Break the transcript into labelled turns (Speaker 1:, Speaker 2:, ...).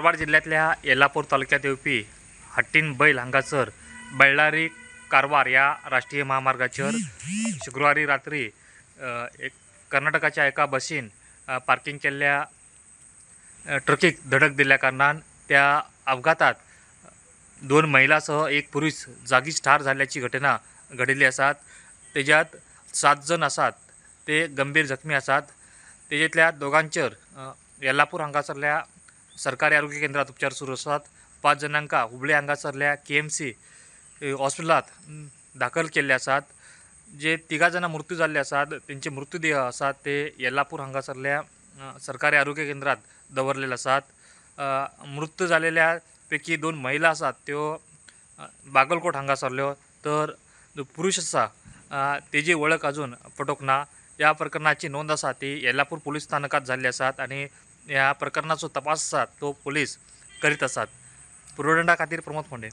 Speaker 1: कारवार जिल्ल्यांतल्या येल्लापूर तालुक्यांत येवपी हट्टीन बैल हांगासर बेळ्ळारी कारवार ह्या राष्ट्रीय महामार्गाचेर शुक्रवारी रात्री एक कर्नाटकाच्या एका बसीन पार्किंग केल्ल्या ट्रकीक धडक दिल्ल्या कारणान त्या अपघातात 2 महिलासह एक पुरुष जागीच ठार झाल्याची घटना घडिल्ली आसात. तेज्यात 7 जण आसात ते गंभीर जखमी आसात. तेजेतल्या दोगांचेर येल्लापूर हांगासरल्या सरकारी आरोग्य केंद्रात उपचार सुरू आसात. 5 जणांका हुबळी हांगासरल्या KMC हॉस्पिटलांत दाखल केल्ले आसात. जे 3 जाणां मृत्यू जाल्ले आसात तेंचे मृत्यूदेह आसात ते येल्लापूर हांगासरल्या सरकारी आरोग्य केंद्रात दवरलेले आसात. मृत्यू जालेल्या पैकी 2 महिला आसात त्यो बागलकोट हांगासरल्यो, तर जो पुरुष आसा तेजी वळख अजून पटोवंक ना. ह्या प्रकरणाची नोंद आसा ती येल्लापूर पोलीस स्थानकात जाल्ली आसात आनी ह्या प्रकरणाचो तपास आसा तो पोलीस करीत आसात. पुर्वदंडा खातीर प्रमोद फोंडे.